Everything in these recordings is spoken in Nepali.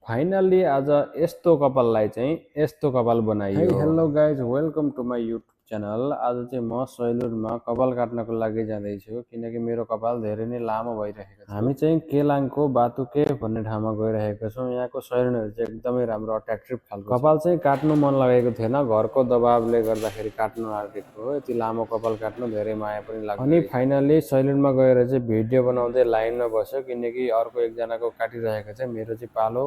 फाइनली आज यस्तो कपाललाई चाहिँ यस्तो कपाल बनाइयो। Hello guys, welcome to my YouTube channel. आज चाहिँ म सैलुनमा कपाल काट्नको लागि जाँदैछु किनकि मेरो कपाल धेरै नै लामो भइरहेको छ। हामी चाहिँ केलाङको बातुके भन्ने ठाउँमा गइरहेका छौँ। यहाँको सैलुनहरू चाहिँ एकदमै राम्रो अट्र्याक्टिभ खालको कपाल चाहिँ काट्नु मन लागेको थिएन, घरको दबावले गर्दाखेरि काट्नु आँटेको हो। यति लामो कपाल काट्नु धेरै माया पनि लाग्छ। अनि फाइनली सैलुनमा गएर चाहिँ भिडियो बनाउँदै लाइनमा बस्यो किनकि अर्को एकजनाको काटिरहेको चाहिँ मेरो चाहिँ पालो,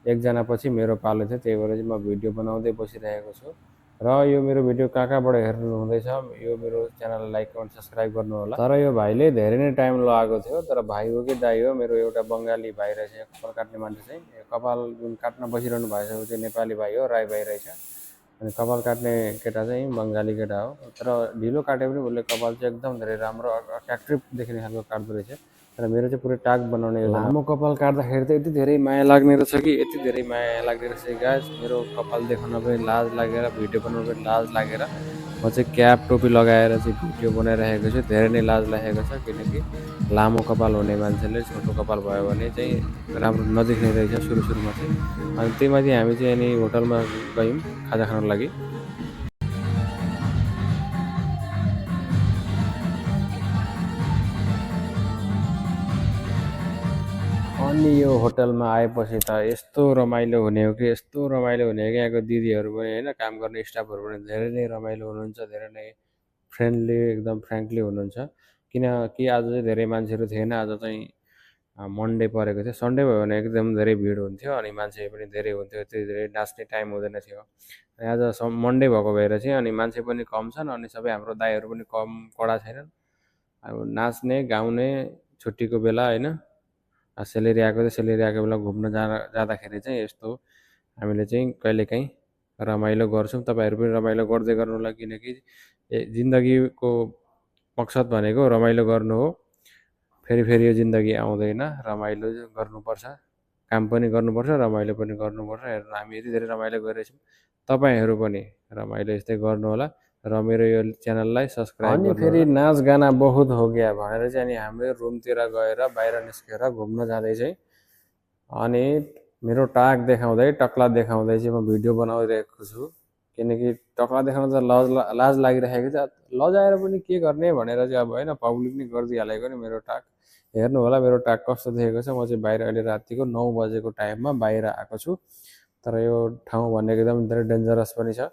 एकजना पछि मेरो पालो थियो, त्यही भएर चाहिँ म भिडियो बनाउँदै बसिरहेको छु। र यो मेरो भिडियो कहाँबाट हेर्नु हुँदैछ, यो मेरो च्यानललाई लाइक कमेन्ट सब्सक्राइब गर्नु होला। तर यो भाइले धेरै नै टाइम लगाएको थियो, तर भाइ हो कि दाइ हो, मेरो एउटा बङ्गाली भाइ रहेछ। कपाल काट्ने मान्छे चाहिँ कपाल जुन काट्न बसिरहनु भएको छ ऊ चाहिँ नेपाली भाइ हो, राई भाइ रहेछ। अनि कपाल काट्ने केटा चाहिँ बङ्गाली केटा हो, तर ढिलो काटे पनि उसले कपाल चाहिँ एकदम धेरै राम्रो अट्र्याक्टिभ देखिने खालको काट्दो रहेछ। र मेरो चाहिँ पुरै टाक बनाउने लामो कपाल काट्दाखेरि त यति धेरै माया लाग्ने रहेछ कि यति धेरै माया लाग्ने रहेछ गाइस। मेरो कपाल देखाउन पनि लाज लागेर, भिडियो बनाउन पनि लाज लागेर म चाहिँ क्याप टोपी लगाएर चाहिँ भिडियो बनाइरहेको छु। धेरै नै लाज लागेको छ किनकि लामो कपाल हुने मान्छेले छोटो कपाल भयो भने चाहिँ राम्रो नदेख्ने रहेछ सुरुमा चाहिँ। अनि त्यही माथि हामी चाहिँ अनि होटलमा गयौँ खाजा खानको लागि। अनि यो होटलमा आएपछि त यस्तो रमाइलो हुने हो कि यस्तो रमाइलो हुने हो कि यहाँको दिदीहरू पनि होइन, काम गर्ने स्टाफहरू पनि धेरै नै रमाइलो हुनुहुन्छ, धेरै नै फ्रेन्डली, एकदम फ्रेङ्कली हुनुहुन्छ। किनकि आज चाहिँ धेरै मान्छेहरू थिएन, आज चाहिँ मन्डे परेको थियो। सन्डे भयो भने एकदम धेरै भिड हुन्थ्यो अनि मान्छे पनि धेरै हुन्थ्यो, त्यति धेरै नाच्ने टाइम हुँदैन थियो। अनि आज मन्डे भएको भएर चाहिँ अनि मान्छे पनि कम छन् अनि सबै हाम्रो दाइहरू पनि कम कडा छैनन्। अब नाच्ने गाउने छुट्टीको बेला होइन, सेलेरी आएको थियो, सेलेरी आएको बेला घुम्न जाँदाखेरि चाहिँ यस्तो हामीले चाहिँ कहिलेकाहीँ रमाइलो गर्छौँ। तपाईँहरू पनि रमाइलो गर्दै गर्नु होला किनकि जिन्दगीको मकसद भनेको रमाइलो गर्नु हो। फेरि यो जिन्दगी आउँदैन, रमाइलो गर्नुपर्छ, काम पनि गर्नुपर्छ, रमाइलो पनि गर्नुपर्छ। हेर्नु हामी यति धेरै रमाइलो गरिरहेछौँ, तपाईँहरू पनि रमाइलो यस्तै गर्नु होला र मेरो यो च्यानललाई सब्सक्राइब गर्नु। अनि फेरि नाच गाना बहुत हो गया भनेर चाहिँ अनि हाम्रो रुमतिर गएर बाहिर निस्केर घुम्न जाँदै चाहिँ अनि मेरो टाक देखाउँदै टक्ला देखाउँदै चाहिँ म भिडियो बनाइरहेको छु किनकि टक्ला देखाउन त लाज लागिरहेको छ। लजाएर पनि के गर्ने भनेर चाहिँ अब होइन, पब्लिक नै गरिदिइहालेको नि मेरो टाक। हेर्नु होला मेरो टाक कस्तो देखेको छ। म चाहिँ बाहिर अहिले रातिको 9 बजेको टाइममा बाहिर आएको छु। तर यो ठाउँ भनेको एकदम धेरै डेन्जरस पनि छ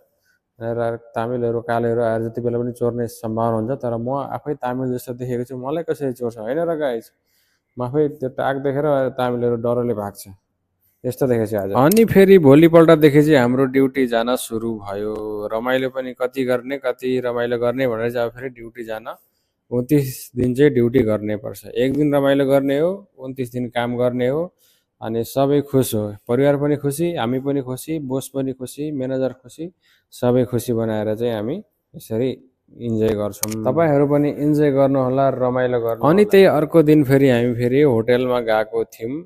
र तामिलहरू कालेहरू आएर जति बेला पनि चोर्ने सम्भावना हुन्छ। तर म आफै तामिल जस्तो देखेको छु, मलाई कसरी चोर्छ होइन र गाइस। म आफै त्यो टाक देखेर तामिलहरू डरले भाग्छ, यस्तो देखेछु आज। अनि फेरि भोलिपल्टदेखि चाहिँ हाम्रो ड्युटी जान सुरु भयो। रमाइलो पनि कति गर्ने, कति रमाइलो गर्ने भनेर चाहिँ अब फेरि ड्युटी जान 29 दिन चाहिँ ड्युटी गर्नै पर्छ। एक दिन रमाइलो गर्ने हो, 29 दिन काम गर्ने हो। अनि सबै खुस हो, परिवार पनि खुसी, हामी पनि खुसी, बोस पनि खुसी, म्यानेजर खुसी, सबै खुसी बनाएर चाहिँ हामी यसरी इन्जोय गर्छौँ। तपाईँहरू पनि इन्जोय गर्नुहोला, रमाइलो गर्नु। अनि त्यही अर्को दिन फेरि हामी फेरि होटेलमा गएको थियौँ,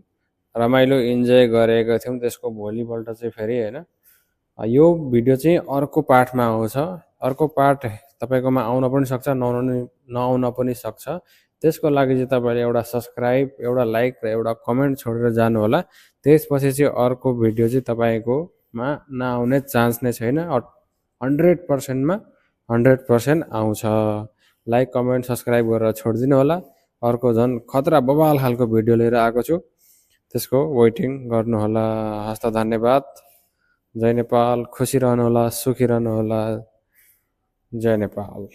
रमाइलो इन्जोय गरेको थियौँ। त्यसको भोलिपल्ट चाहिँ फेरि होइन, यो भिडियो चाहिँ अर्को पार्टमा आउँछ। अर्को पार्ट तपाईँकोमा आउन पनि सक्छ, नआउन पनि सक्छ। त्यसको लागि चाहिँ तपाईँले एउटा सब्सक्राइब, एउटा लाइक र एउटा कमेन्ट छोडेर जानु होला। त्यसपछि चाहिँ अर्को भिडियो चाहिँ तपाईँकोमा नआउने चान्स नै छैन, 100%मा 100% आउँछ। लाइक कमेन्ट सब्सक्राइब गरेर छोडिदिनु होला। अर्को झन् खतरा बवाल खालको भिडियो लिएर आएको छु, त्यसको वेटिङ गर्नुहोला। हस्त धन्यवाद। जय नेपाल। खुसी रहनुहोला, सुखी रहनुहोला। जय नेपाल।